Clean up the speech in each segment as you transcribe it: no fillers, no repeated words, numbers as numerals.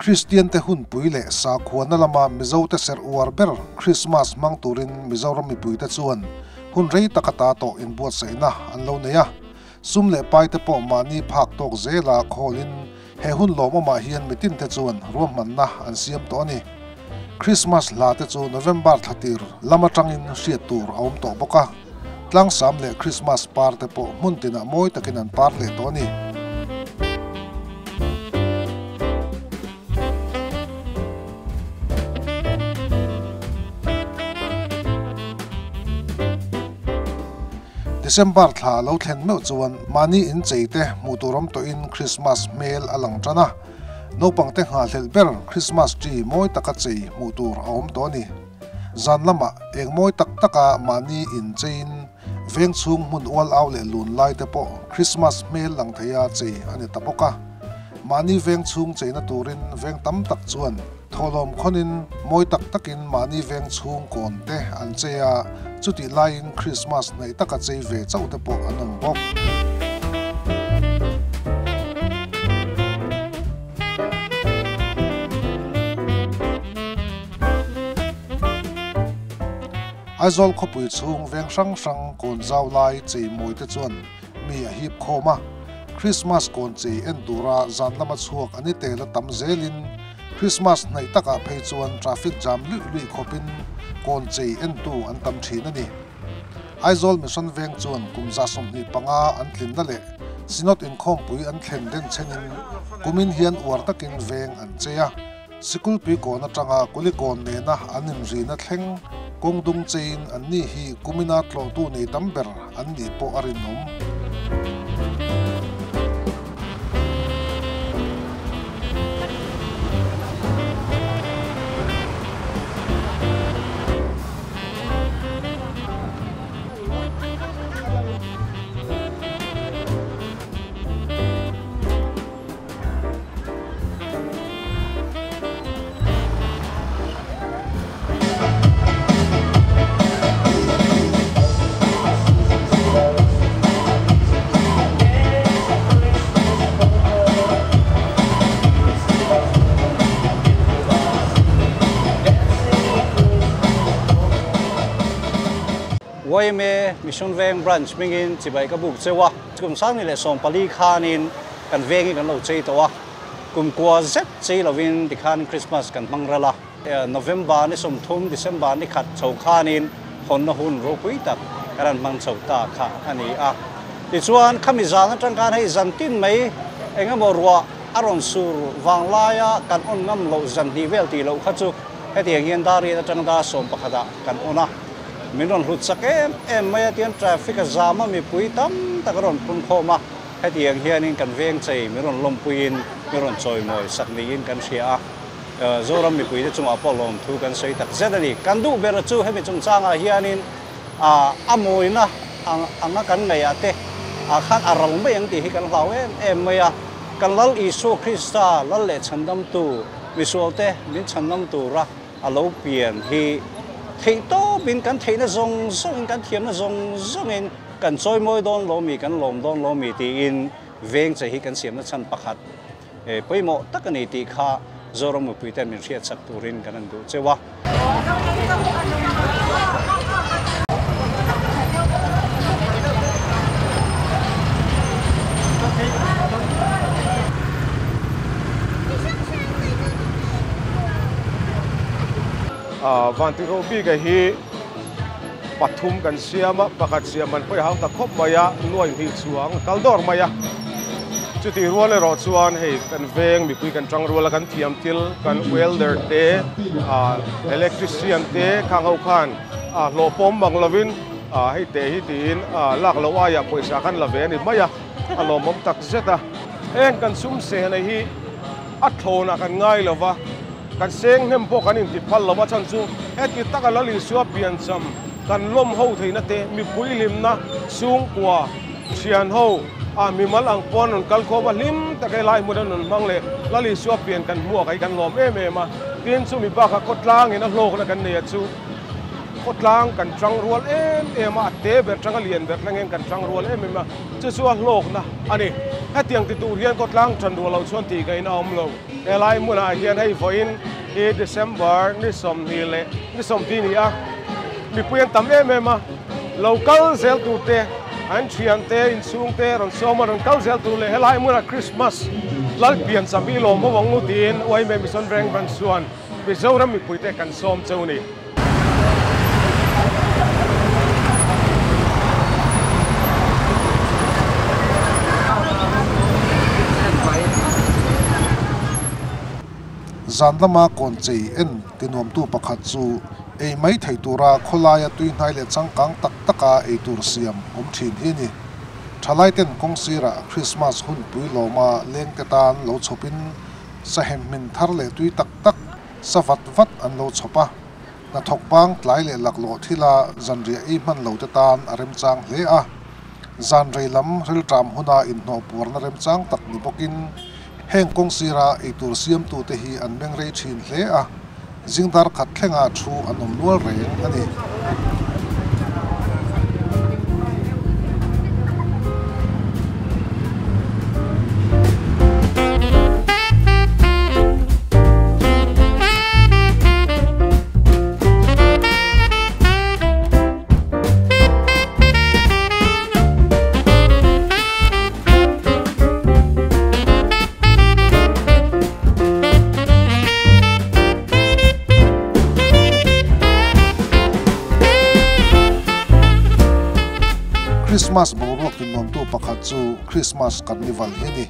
Kristiante hunpui leh sakhuana lama Mizote serh uar ber Krismas hmang turin Mizoram mipuite chuan hun rei tak ata tawh inbuatsaihna an lo nei a. Sum leh paite pawh mahni phak tawk zela khawlin he hun lawmawmah hian mitinte chuan ruahmanna an siam tawh a ni. Krismas hla te chu November thla tir lam atangin hriat tur a awm tawh bawk a. Tlangsam leh Krismas par te pawh hmun tinah mawi takin an par leh tawh a ni. December thla a lo thlen meuh chuan mahni inchei te hmuh tur awm tawhin Krismas hmel a lang tan a. Naupangte nghahhlelh ber Krismas tree mawi taka chei hmuh tur a awm tawh a ni. Zan lamah eng mawi tak taka mahni incheiin veng chhung hmun ual au leh lun lai te pawh Krismas hmel lang theia chei a ni ta bawk a. Mahni veng chhung cheina turin veng tam tak chuan Thawhlawm khawnin mawi tak takin mahni veng chhung kawn te an chei a, chutih laiin Krismas hnaih taka chei ve chauh te pawh an awm bawk. Aizawl khawpui chhung veng hrang hrang kawn zau lai chei mawi te chuan mi a hip khawm a, Krismas kawn chei en tura zan lama chhuak a ni tel a tam zelin Krismas hnaih takah phei chuan traffic jam luih luih khawpin kawn chei entu an tam thin a ni. Aizawl Mission Veng chuan kum 25 an tlinna leh Synod inkhawmpui an thlen den chenin kumin hian uar takin veng an chei a. Sikulpui kawn atanga Kulikawn nena an inrina thleng kawng dung cheiin anni hi kumina tlawhtu nei tam ber an nih pawh a rinawm. Yma Mission Veng Branch hmingin chibai ka buk cheu a, kum 2014 khanin kan vengin kan lo chei tawh a. Kum kua zet chei lovin tikhan Christmas kan hmang ral a, November ni 30, December ni 1 chho khanin hawnna hun ropui tak kan han hmang chho ta kha a ni a. Tichuan khami zan atang khan hei zan tin mai eng emaw ruah a rawn sur vang laia kan on ngam loh zan hnih vel tih loh kha chu hetiang hian dar riat atang dar 11 ah kan on a. Min rawn hlut chak em em mai a, tian traffic a zam a, mipui tam tak a rawn phun khawm a. Hetiang hianin kan veng chei min rawn lawmpuiin min rawn chawimawi sak niin kan hria a, Zoram mipuite chungah pawh lawmthu kan sawi tak zet a ni. Kan duh ber chu hemi chungchangah hianin a mawina anga kan ngaihah te khan a ral mai ang tih hi kan hlau em em mai a. Kan Lal Isua Krista Lal leh Chhandamtu misualte min chhandam tura a lo pian hi theihtawpin kan theihna zawng zawngin kan thiamna zawng zawngin Kan chawimawi dawn lo mi, kan lawm dawn lo mi tiin veng che hi kan siamna chhan pakhat pawimawh tak a ni tih kha Zoram mipuiten min hriatchak turin kan han duh cheu a. Vantirh bik hi Pathum kan siam a, pakhat siam an pawi hau ta khawp mai a, nuai hnih chuang a kal dawr mai a. Chutih rual erawh chuan hei kan veng mipui kan tang rual a, kan thiam thil, kan welder te, electrician te khang ho khan hlawh pawm bang lovin hei teh hi tiin lak loh aiah pawisa khan la ve a ni mai a, a lawmawm tak zet a. Heng kan sum sehna hi a thlawnah kan ngai lo va. Kan seng hnem pawh kan inti phal lo a chhan chu heti taka Lal Isua piancham kan lawm ho theihna te, mipui hlimna, chhungkua, thian ho, ah mimal ang pawh an rawn kal khawm a, hlim taka helai hmun an rawn hmang leh Lal Isua pian kan hmuak hi kan lawm em em a. Tin, chumi bakah khawtlangin a hlawkna kan nei a chu khawtlang kan tang rual em em a, a te ber tanga lian ber thlengin kan tang rual em em a, chu chu a hlawkna a ni. Hetiang ti tur hian khawtlang tan rual loh chuan tih ngaihna a awm lo. Helai hmunah hian hei vawiin hi December ni sawmhnih leh ni sawmti ni a, mipui an tam em em a, lo kal zel tur te, an thiante, inchhungte rawn sawm a, rawn kal zel tur leh helai hmunah Christmas Lalpian cham hi lawm ho ang u tiin YMA Mission Veng Branch chuan Mizoram mipuite kan sawm cheu ni. Zan lama kawn chei en tinuamtu pakhat chu ei mai thei tura khawlaia tui hnai leh changkang tak taka ei tur siam awm thin hi a ni. Thalaiten kawng sirah Krismas hun pui lawma lengte tan lo chhawpin sahem hmin thar leh tui tak tak sa vat vat an lo chhawp a. Hnathawk bang tlai leh laklawh thila zanriah ei hman lo te tan a remchang hle a. Zan rei lam rilṭam huna inhnawh puarna remchang tak ni bawkin heng kawng sira eitur siamtute hi an meng rei ṭhin hle a, zingdar khat thlenga thu an awm nual reng a ni. Krismas boruak tinnuamtu pakhat chu Krismas Carnival hi a ni.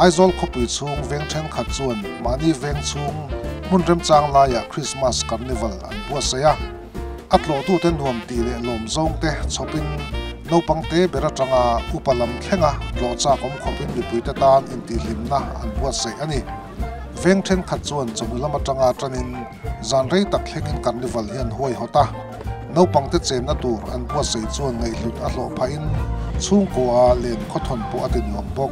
Aizawl khawpui chhung veng thenkhat chuan mahni veng chhung hmun remchang laiah Krismas Carnival an buatsaih a. A tlawhtute nuam tih leh lawm zawngte chhawpin naupang te ber atanga upa lam thlenga tlawh chak awm khawpin mipuite tan intihhlimna an buatsaih a ni. Veng thenkhat chuan chawhnu lam atanga tanin zan rei tak thlengin Carnival hi an huaihawt a. Naupangte chenna tur an buatsaih chuan ngaihhlut a hlawh phahin chhungkua len khawthawn pawh a ti nuam bawk.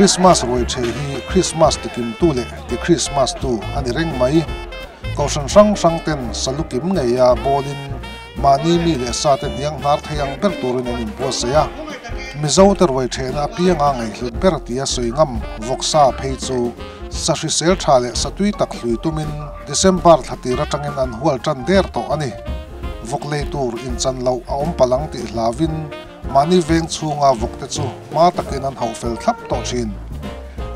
Christmas ruai thei hi Christmas tikimtu leh ti Christmas tu a ni reng mai. Kohhran hrang hrang ten salukim ngeia bawlin Mahni mi leh sa te hniang hnar thei ang ber turin an inbuatsaih a, Mizo te ruai thehna apianga ngaihhlut ber tia sawi ngam vawksa phei chu sa hrisel tha leh sa tui tak hlui tumin December thla tir atangin an hual tan der tawh a ni. Vawk lei tur inchan loh a awm palang tih hlauvin mahni veng chhunga vawk te chu hma takin an hauh fel thlap tawh thin.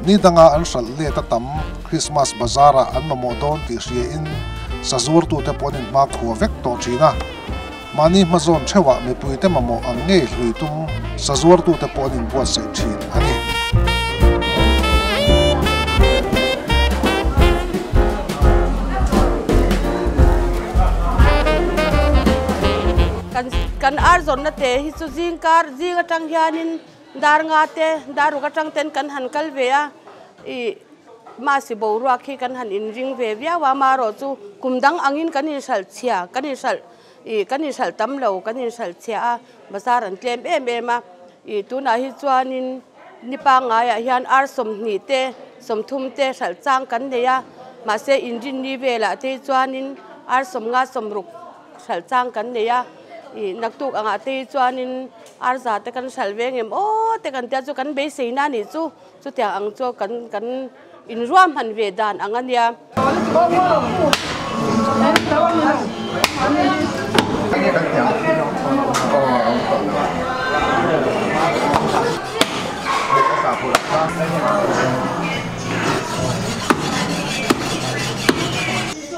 Ni danga an hralh let a tam Christmas bazar ah an mamawh dawn tih hria in sa zuartute pawh an inhma khua vek tawh thin a. Mahni hmazawn theuhah mipuite mamawh ang ngei hlui tum sa zuartute pawh an inbuatsaih thin a ni. Kan ar zawnna te hi chu zing kar zing atang hianin dar nga te dar ruk atang ten kan han kal ve a ih masi boruak hi kan han inring ve viau a amaherawh chu kum dang angin kan inhralh chhia kan inhralh ih kan inhralh tam lo kan inhralh chhia a bazar an tlem em em a ih tunah hi chuanin ni pangaiah hian ar sawmhnih te sawmthum te hralh chang kan nei a mahse inrinni velah te hi chuanin ar sawmnga sawmruk Hralh chang kan nei a, ih naktuk angah te hi chuanin arza te kan hralh ve ngem aw te kan tia chu kan beisei na nih chu chutiang ang chu kan kan inruahman ve dan ang a nia.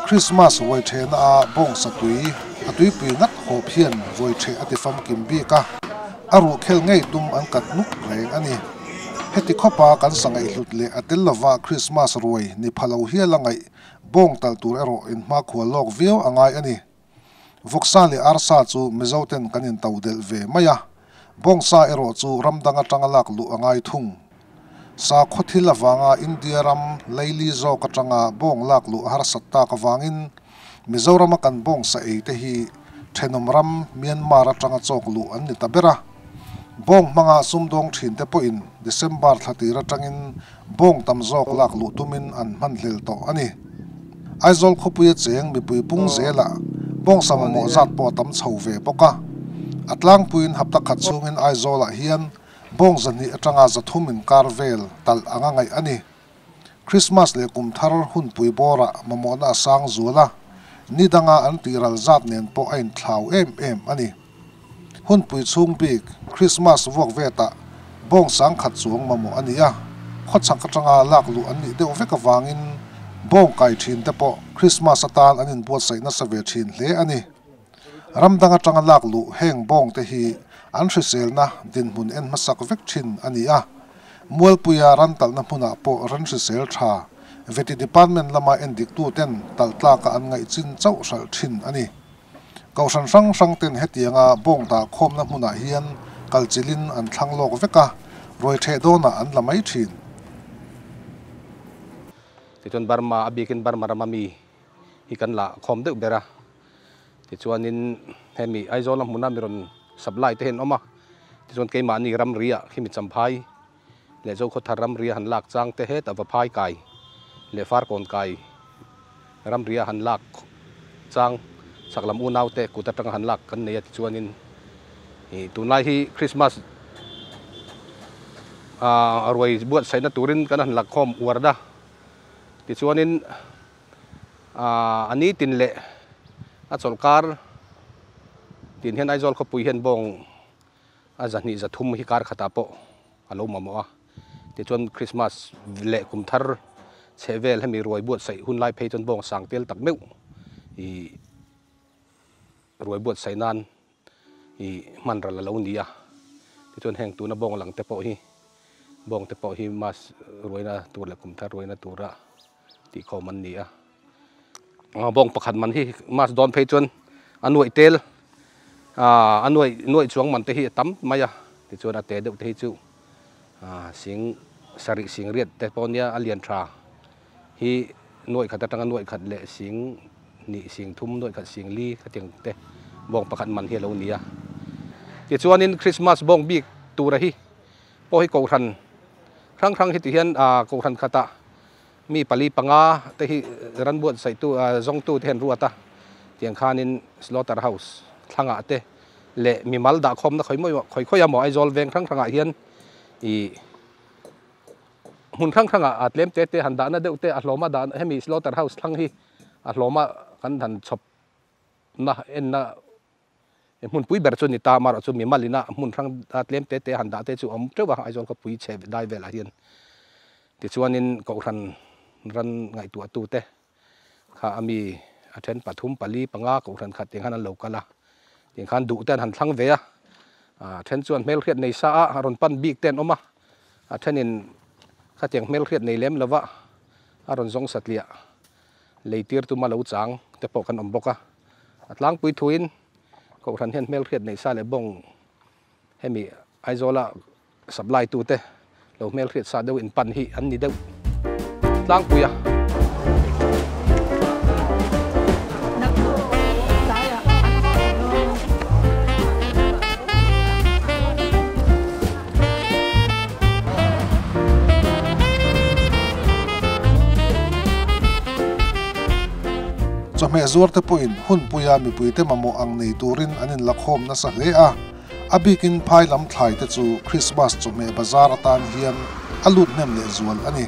Krismas ruai ṭhehna ah bawngsa tui a tuipui ngat hawp hian ruai ṭheh a ti famkim bik a, a ruh khel ngei tum an kat nuk reng a ni. Heti khawpa kan sa ngaihhlut leh a tel lova Krismas ruai ni pha lo hial a ngaih bawng talh tur erawh inhmakhua lawk viau a ngai a ni. Vawksa leh arsa chu Mizo ten kan into delh ve mai a, bawngsa erawh chu ram dang atanga lak luh a ngai thung. Sakhaw thil avanga India ram leili zawk atanga bawng lak luh a harsat tak avangin Mizorama kan bawngsa ei te hi thenawm ram Myanmar atanga chawk luh an ni ta ber a. Bawng hmanga sumdawng thin te pawhin December thla tir atangin bawng tam zawk lak luh tumin an hmanhlel tawh a ni. Aizawl khawpuia cheng mipui pung zelah bawngsa mamawh zat pawh a tam chho ve bawk a. A tlangpuiin hapta khat chhungin Aizawlah hian bawng 200 atanga 300 inkar vel talh anga ngaih a ni. Krismas leh kum thar hunpui bawrah mamawhna a sang zual a, ni danga an tihral zat nen pawh a inthlau em em a ni. Hunpui chhung bik Krismas vuak vetah bawng 10,000 chuang mamawh a ni a, khawchhak atanga lak luh an nih deuh vek avangin bawng kai thin te pawh Krismas atan an inbuatsaih nasa ve thin hle a ni. Ram dang atanga lak luh heng bawng te hi an hriselna dinhmun en hmasak vek thin a ni a, Mualpuia ran talhna hmunah pawh ran hrisel tha Vety Department lama endiktu ten talh tlaka an ngaih chin chauh hralh thin a ni. Kohhran hrang hrang ten hetianga bawng dah khawmna hmunah hian kal chilhin an thlang lawk vek a, ruai theh dawnah an la mai thin. Tichuan Burma, a bikin Burma rama mi hi kan la khawm deuh ber a, tichuanin hemi Aizawl a hmuna mi rawn supply te hi an awm a, tichuan keimahni ramri ah khimi Champhai leh Zokhawthar ramri a han lak chang te hetah va phai kai leh Farkawn kai ramri a han lak chang chhak lam unau te kut atanga han lak kan nei a, tichuanin ih tunlai hi Christmas ah ruai buatsaihna turin kan han lakkhawm uar da, tichuanin ah a nitin leh a chawlhkar tin hian Aizawl khawpui hian bawng a 200 300 hi kar khatah pawh a lo mamawh a, tichuan Christmas leh kum thar chhe vel hemi ruai buatsaih hun lai phei chuan bawng sang tel tak meuh ih ruai buatsaih nan ih hman ral a lo ni a, tichuan heng tuna bawng lang te pawh hi bawng te pawh hi mas ruaina tur leh kum thar ruaina tura tihkhawm an ni a, bawng pakhat man hi mas dawn phei chuan a nuaih tel a nuaih nuaih chuang man te hi a tam mai a, tichuan a te deuh te hi chu sing sarih sing riat te pawh nia a lian tha hi nuaih khat atanga nuaih khat leh sing hnih sing thum nuaih khat sing li khatiang te bawng pakhat man hi a lo ni a, tichuanin Christmas bawng bik tura hi pawh hi kohhran hrang hrang hi ti hian kohhran khatah mi pali panga te hi ran buatsaihtu zawngtu te hian ruat a, tiang khanin slaughter house thlangah te leh mimal dah khawmna khawi mawi khawi khawi a maw Aizawl veng hrang hrangah hian ih hmun hrang hrangah a tlem te te han dahna deuh te a hlawma dah hemi slaughter house thlang hi a hlawma kan han chhawp na enna hmunpui ber chu ni ta amaherawh chu mimal ina hmun hrang a tlem te te han dah te chu a awm teuh a Aizawl khawpui chhe dai velah hian tichuanin kohhran ran ngaihtuah tu te kha a mi a then pathum pali panga kohhran khat tiang khan an lo kal a tiang khan duh te an han thlang ve a a then chuan hmelhriat nei sa a a rawn pan bik te an awm a a thenin khatiang hmelhriat nei lem lova a rawn zawng satliah lei tir tuma lo chang te pawh kan awm bawk a a tlangpui thuin kohhran hian hmelhriat nei sa leh bawng hemi Aizawla supply tu te lo hmelhriat sa deuh in pan hi an ni deuh tlangpui a. Chawhmeh zuar te pawhin hunpuia mipuite mamawh ang nei turin an inlakhawm nasa hle a, a bikin phai lam thlai te chu Christmas chawhmeh bazar atan hian a lut hnem leh zual a ni.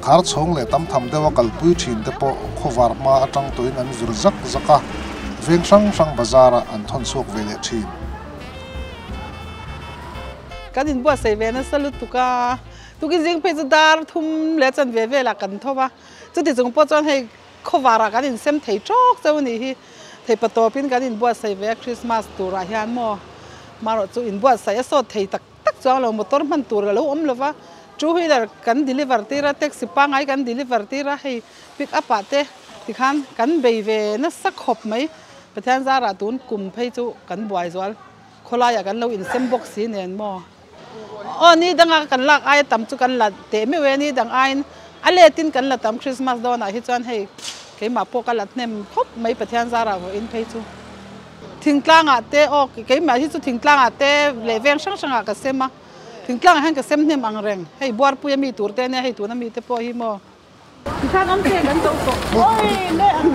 Khar chhawng leh tam tham deuha kalpui thin te pawh khawvar hma atang tawhin an vir zak zak a, veng hrang hrang bazarah an thawn chhuak ve leh thin. Kan inbuatsaih ve nasa lutuk a, tukin zing phei chu dar thum leh chan ve velah kan tho va, chuti chung pawh chuan hei Khawvarah kan insem thei tawk chauh a nih hi. Theihpatawpin kan inbuatsaih ve a Christmas turah hian maw marawh chu inbuatsaih a sawt thei tak tak chuang lo motor hman tur a lo awm lo va, two wheeler kan deliver tir a, taxi pangngai kan deliver tir a, hei pick up ah te tikhan kan bei ve nasa khawp mai. Pathian zarah tun kum phei chu kan buai zual khawlaiah kan lo insem bawk si nen maw. Aw ni danga kan lak aia tam chu kan la teh meuh e, ni dang aiin a letin kan la tam Christmas dawnah hi chuan hei keimah pawh ka la hnem khawp mai Pathian zarah vawiin phei chu thingtlangah te aw keimah hi chu thingtlangah te leh veng hrang hrangah ka sem a, thingtlangah hian ka sem hnem ang reng hei buarpuia mi tur te ania hei tuna mi te pawh hi maw. Tikhan awm che kan zo tawh. Oi le ang.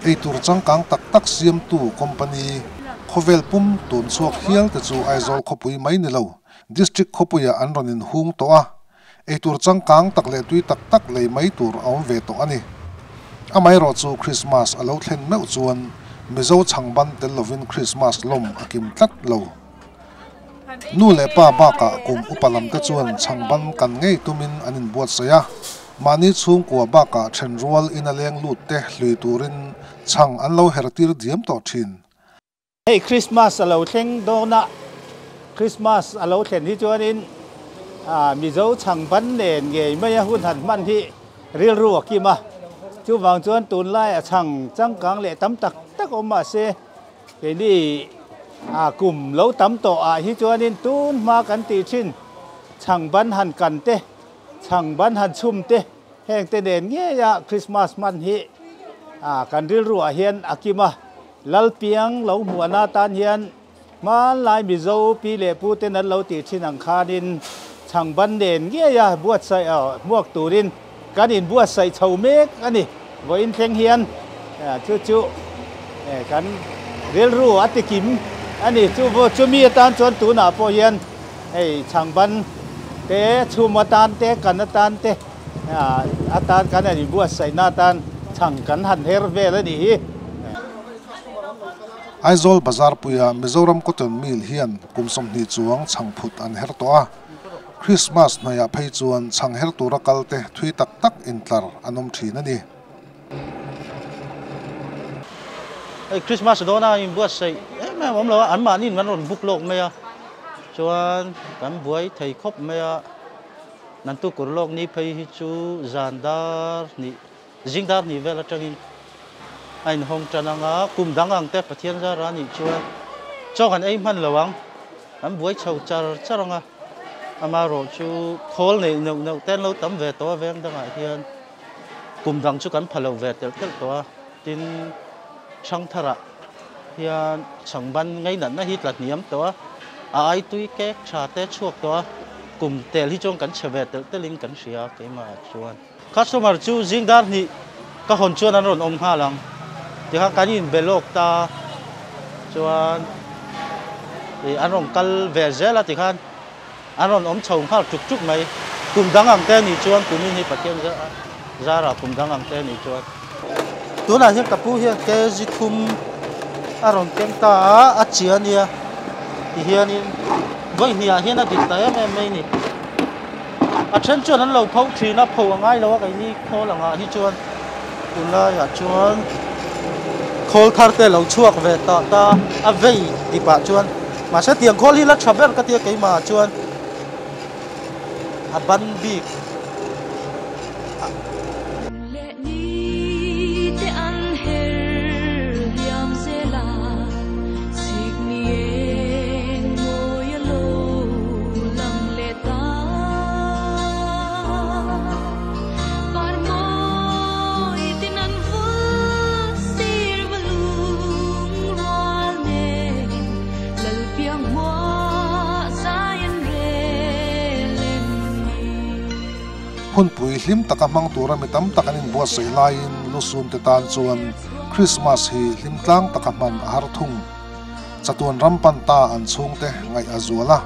Eitur changkang tak tak siamtu company khawvel pum tun chhuak hial te chu Aizawl khawpui mai ni lo, District khawpuiah an rawn inhung tawh a, eitur changkang tak leh tui tak tak lei mai tur a awm ve tawh a ni. Amaherawh chu Christmas a lo thlen meuh chuan Mizo chhangban tel lovin Christmas lawm a kim tlat lo. Nu leh pa bakah kum upa lam te chuan chhangban kan ngei tumin an inbuatsaih a, mahni chhungkua bakah then rual ina leng lut te hlui turin chhang an lo her tir diam tawh thin. Hei Christmas a lo thleng dawn a, Christmas a lo thlen hi chuanin Mizo chhangban nen ngei mai a hun han hman hi rilru a kim a, chuvang chuan tunlai a chhang changkang leh tam tak tak awm mahse, Keini a kum lo tam tawh ah hi chuanin tun hma kan tih thin chhang ban han kan te, chhang ban han chhum te heng te nen ngei a Christmas hman hi a kan rilru ah hian a kim a, Lalpiang lo hmuahna tan hian hmanlai Mizo pi leh pu ten an lo tih thin ang khanin chhang ban nen ngei a buatsaih hmuak turin Kan inbuatsaih chho mek a ni. Vawiin thleng hian chu chu kan rilru a tikim a ni. Chu chumi atan chuan tunah pawh hian hei chhangban te, chhum atan te, kan atan te atan kan han inbuatsaihna atan chhang kan han her vel a nih hi. Aizawl Bazar puia Mizoram Cotton Mill hian kum 20 chuang chhangphut an her tawh a. Christmas hnuaiah phei chuan chhang her tura kal te thui tak tak intlar an awm thin a ni. Hei Christmas dawna inbuatsaih em em awm lo a, anmahniin kan rawn book lawk mai a, chuan kan buai thei khawp mai a, Nantu kur lawk ni phei hi chu zan dar hnih, zing dar hnih vel atangin a inhawng tan ang a, kum dang ang te Pathian zara nih chuan chaw kan ei hman lo ang. An buai chho char char ang a, amaherawh chu khawl neih neuh neuh te an lo tam ve tawh a veng dangah hian kum dang chu kan pha lo ve telh telh tawh a, tin Thangtharah hian chhangban ngainatna hi tla hniam tawh a, a ai tui kek tha te chhuak tawh a, kum tel hi chuan kan chhe ve telh telhin kan hria keimahah chuan. Customer chu zing dar hnih ka hawn chuan an rawn awm nghal ang tikhan kan inbe lawk ta chuan ih an rawn kal ve zel a tikhan an rawn awm chho nghal tuk tuk mai. Kum dang ang te a nih chuan kumin hi Pathian zarah kum dang ang te a nih chuan. Tunah hian ka pu hian kg thum a rawn keng ta a, a chi a nia tihianin vawi hnih ah hian a dik ta em em mai a ni. A then chuan an lo pho thin a, pho a ngai lo a keini khawl angah hi chuan tunlaiah chuan khawl thar te lo chhuak ve tah ta a vei dipah chuan mahse tiang khawl hi la tha ber ka tia keimahah chuan a ban bik. Hunpui hlim taka hmang tura mi tam tak an inbuatsaih laiin lusum te tan chuan Krismas hi hlim tlang taka hman a har thung. Chatuan ram pan ta an chhungte ngaih a zual a,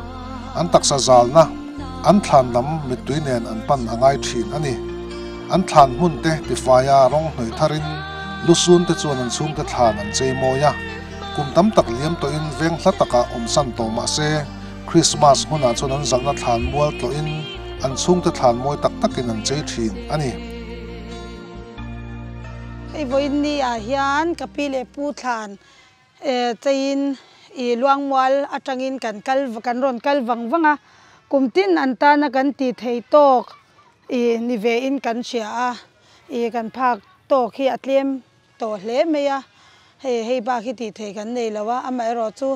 an taksa zalna, an thlan lam mittui nen an pan a ngai thin a ni. An thlan hmun te tifaia rawng hnawih tharin lusun te chuan an chhungte thlan an chei mawi a. Kum tam tak liam tawhin veng hla takah awmsan tawh mah se, Krismas hmunah chuan an zalhna thlan mual tlawhin an chhungte thlan mawi tak takin an chei thin a ni. Hei vawiin ni ah hian ka pi leh pu thlan cheiin i Luangmual atangin kan kal kan rawn kal vang vang a, kum tin an tana kan tih thei tawk i ni ve in kan hria a, i kan phak tawk hi a tlem tawh hle mai a, hei hei bak hi tih theih kan nei lo a, amaherawh chu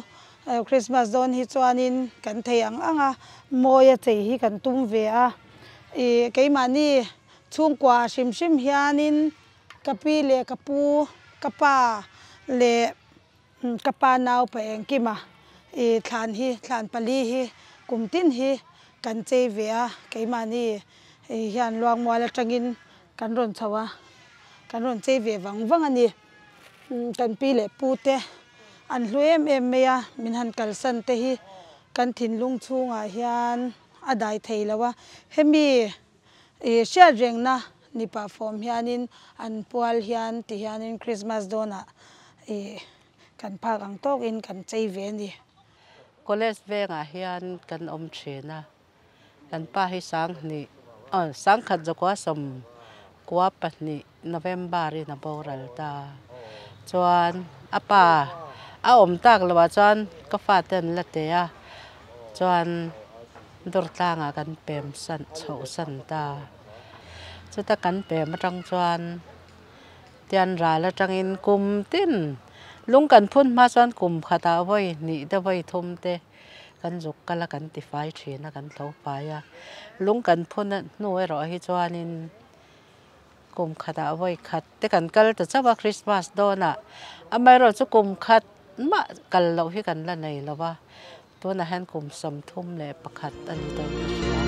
Christmas dawn hi chuanin kan thei ang ang a, mawi a chei hi kan tum ve a, ih keimahni chhungkua hrim hrim hianin ka pi leh ka pu, ka pa leh ka pa nau pa engkima ih thlan hi thlan pali hi kum tin hi kan chei ve a, keimahni hian Luangmual atangin Kan rawn chho a, kan rawn chei ve vang vang a ni. Kan pi leh pu te an hlu em em mai a, min han kalsan te hi kan thinlung chhungah hian a dai thei lo a. Hemi ih hriat rengna ni pah fawm hianin an pual hian ti hianin Christmas dawnah ih kan phak ang tawkin kan chei ve a ni. College vengah hian kan awm thin a. Kan pa hi sanghnih aw sangkhat zakua sawmkua pahnih November in a boral ta. Chuan a pa a awm tak loh ah chuan ka fate an la teh a, chuan Durtlangah kan pem san chhoh san ta. Chuta kan pem atang chuan tian ral atangin kum tin lung kan phun hma chuan kum khatah vawi hnih te vawi thum te. Kan zuk kal a kan tifai thin a kan tho fai a, lung kan phun hnu erawh hi chuanin kum khatah vawi khat te kan kal ta chauh a Christmas dawnah amaherawh chu kum khat mah kal loh hi kan la nei lo va, tunah hian kum 31 a ni dawn ka hria.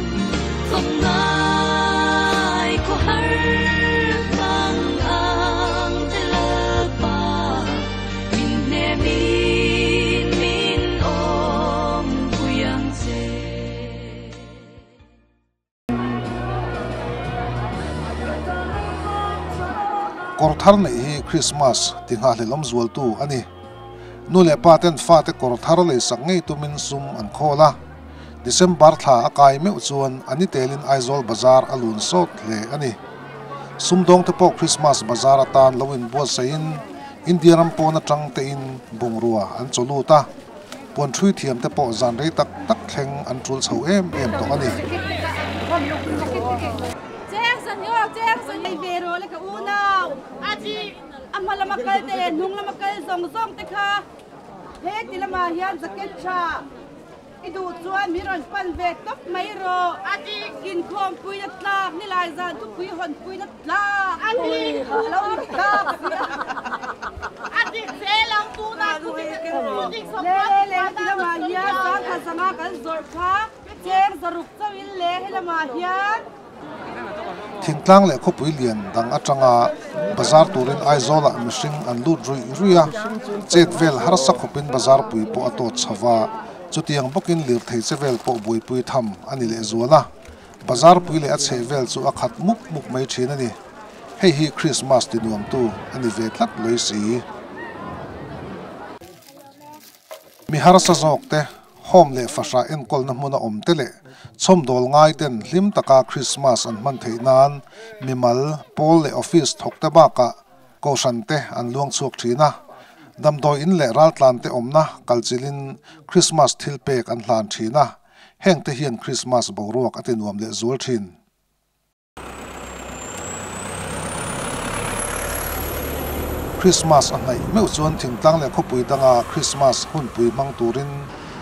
Kawr thar neih hi Krismas ti nghahhlelawm zualtu a ni. Nu leh pa ten fate kawr thar leisak ngei tumin sum an khawl a. December thla a kai meuh chuan a ni telin Aizawl bazar a lun sawt hle a ni. Sumdawngte pawh Krismas bazar atan lo inbuatsaihin India ram pawn atang tein bungrua an chaw lut a, puan ṭhui thiamte pawh zan rei tak tak thleng an ṭul chho em em tawh a ni. I duh chuan min rawn pan ve tawp mai rawh. A dik. Inkhawm puina tlak ni lai zan thupui hawn puina tlak. A dik. A lo ni tlak sia. A dik zel ang tunah thudik sawm Le le heti lamah hian sangkhat zanga kan zawrh kha cheng zaruk chauhin le he lamah hian. Thingtlang leh khawpui lian dang atanga bazar turin Aizawlah mihring an lut ruih ruih a, chet vel harsa khawpin bazar pui pawh a tawt chho va, chutiang bawkin lirthei che vel pawh buaipui tham a ni lehzual a, bazar pui leh a chheh vel chu a khat mup mup mai thin a ni. Hei hi Krismas ti nuamtu a ni ve tlat lawih si. Mi harsa zawk te Home leh fahrah enkawlna hmuna awm te leh chhawmdawl ngai ten hlim taka Christmas an hman theih nan mimal, pawl leh office thawk te bakah kohhran te an luang chhuak thin a. Damdawi in leh raltlan te awmna kalchilhin Christmas thil pek an hlan thin a, heng te hian Christmas boruak a ti nuam leh zual thin. Krismas a hnaih meuh chuan thingtlang leh khawpui danga Krismas hunpui hmang turin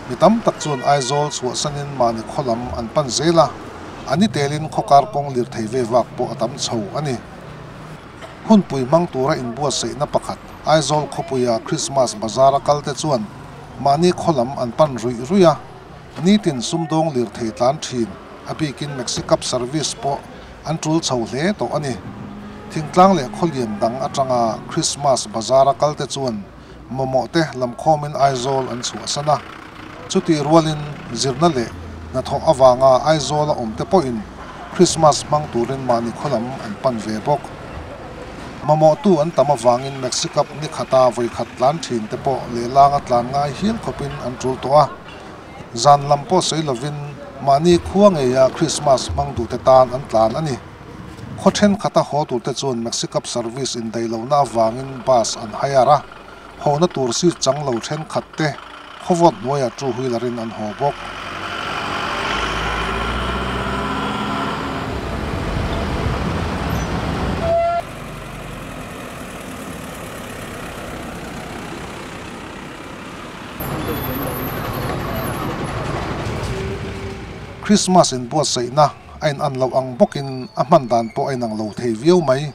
mi tam tak chuan Aizawl chhuahsanin mahni khaw lam an pan zel a, a ni telin khaw kar kawng lirthei ve vak pawh a tam chho a ni. Hunpui hmang tura inbuatsaihna pakhat Aizawl khawpuia Krismas bazar a kalte chuan mahni khaw lam an pan ruih ruih a, nitin sumdawng lirthei tlan thin. A bikin Maxi Cab service pawh an tul chho hle tawh a ni. Thingtlang leh khawlian dang atanga Christmas bazar a kalte chuan mamawh te lamkhawmin Aizawl an chhuahsan a. Chutih rualin zirna leh hnathawh avanga Aizawl a awmte pawhin Christmas hmang turin mahni khawlam an pan ve bawk. Mamawhtu an tam avangin Maxi Cab ni khata vawikhat tlan thin te pawh lehlanga tlan ngai hial khawpin an tul tawh a. Zan lam pawh sawi lovin Mahni khua ngeia Krismas hmang duhte tan an tlan a ni. Khaw thenkhat a haw turte chuan Maxi Cab service indaih lohna avangin bus an hire a, hawhna tur seat chang lo thenkhat te khawvawt hnuaiah two wheeler in an haw bawk. Christmas in buatsaihna a in an loh ang bawkin a hman dan pawh a inang lo thei viau mai.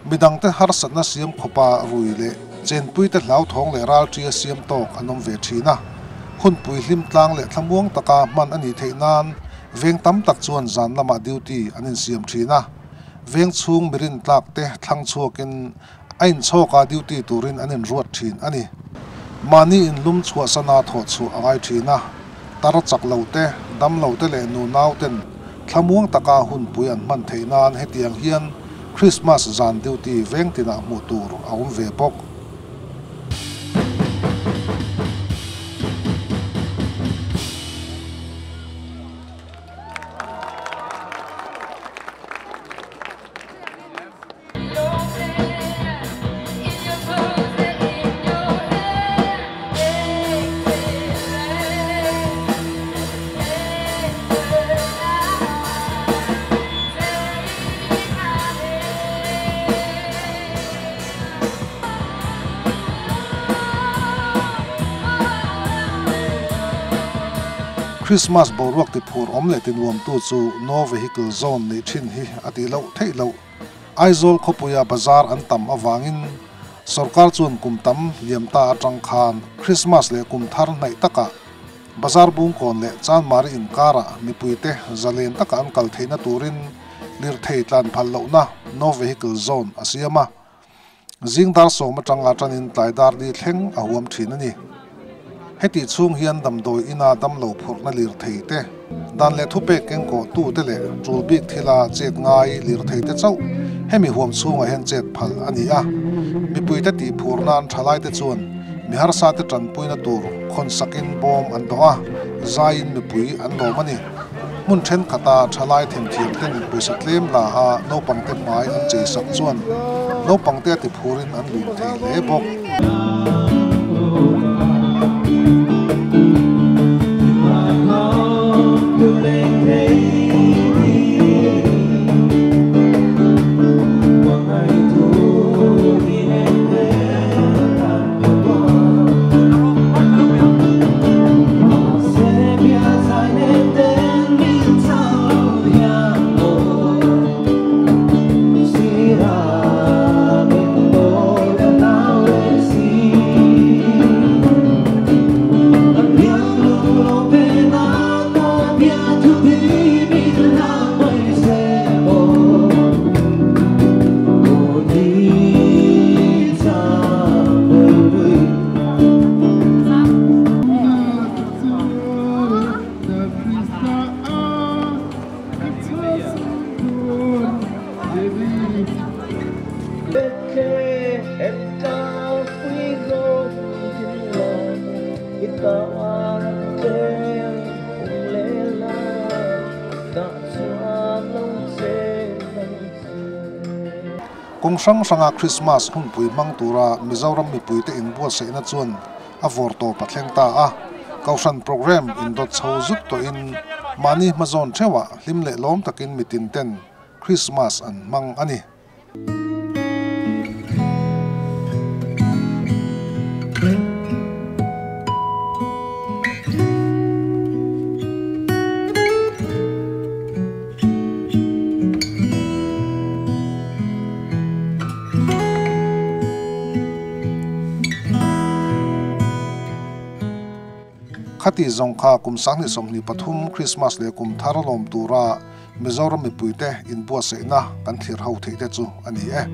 Midangte harsatna siam khawpa rui leh chenpuite hlauthawng leh ralṭia siam tawk an awm ve ṭhin a. Hunpui hlim tlang leh thlamuang taka hman a nih theih nan veng tam tak chuan zan lamah duty an insiam ṭhin a. Veng chhung mirin tlak te thlang chhuakin a inchhawka duty turin an inruat thin a ni. Mahni inlum chhuahsana thawh chhuah a ngai thin a, tar chak lo te, dam lo te leh nu nau ten thlamuang taka hunpui an hman theih nan hetiang hian Christmas zan duty veng tinah hmuh tur a awm ve bawk. Christmas boruak ti phur awm leh ti nuamtu chu no vehicle zone neih thin hi a tih loh theih loh. Aizawl khawpuia bazar an tam avangin sorkar chuan kum tam liam ta atang khan Christmas leh kum thar hnaih takah bazar bungkawn leh Chanmari inkara mipuite zalen taka an kal theihna turin lirthei tlan phal lohna no vehicle zone a siam a. Zingdar sawm atanga tanin tlaidar li thleng a huam thin a ni. Heti chhung hian damdawi ina damlo phurhna lirthei te, dan leh thupek kengkaw tu te leh tul bik thila chet ngai lirthei te chauh hemi huam chhungah hian chet phal a ni a. Mipuite tih phur nan thalai te chuan mi harsa te tanpuina tur khawnsakin bawm an dawh a, zaiin mipui an lawm a ni. Hmun thenkhat a thalai themthiam ten pawisa tlem la a naupangte hmai an chei sak chuan naupangte a ti phurin an lum thei hle bawk. Kawng hrang hranga Christmas hunpui hmang tura Mizoram mipuite inbuatsaihna chuan a vawr tawp a thleng ta a. Kohhran program indawt chho zut tawhin mahni hmazawn theuhah hlim leh lawm takin mitin ten Christmas an hmang a ni. Khati zawng kha kum 2023 Christmas leh kum thar lawm tura Mizoram mipuite inbuatsaihna kan thlir ho theih te chu a ni e.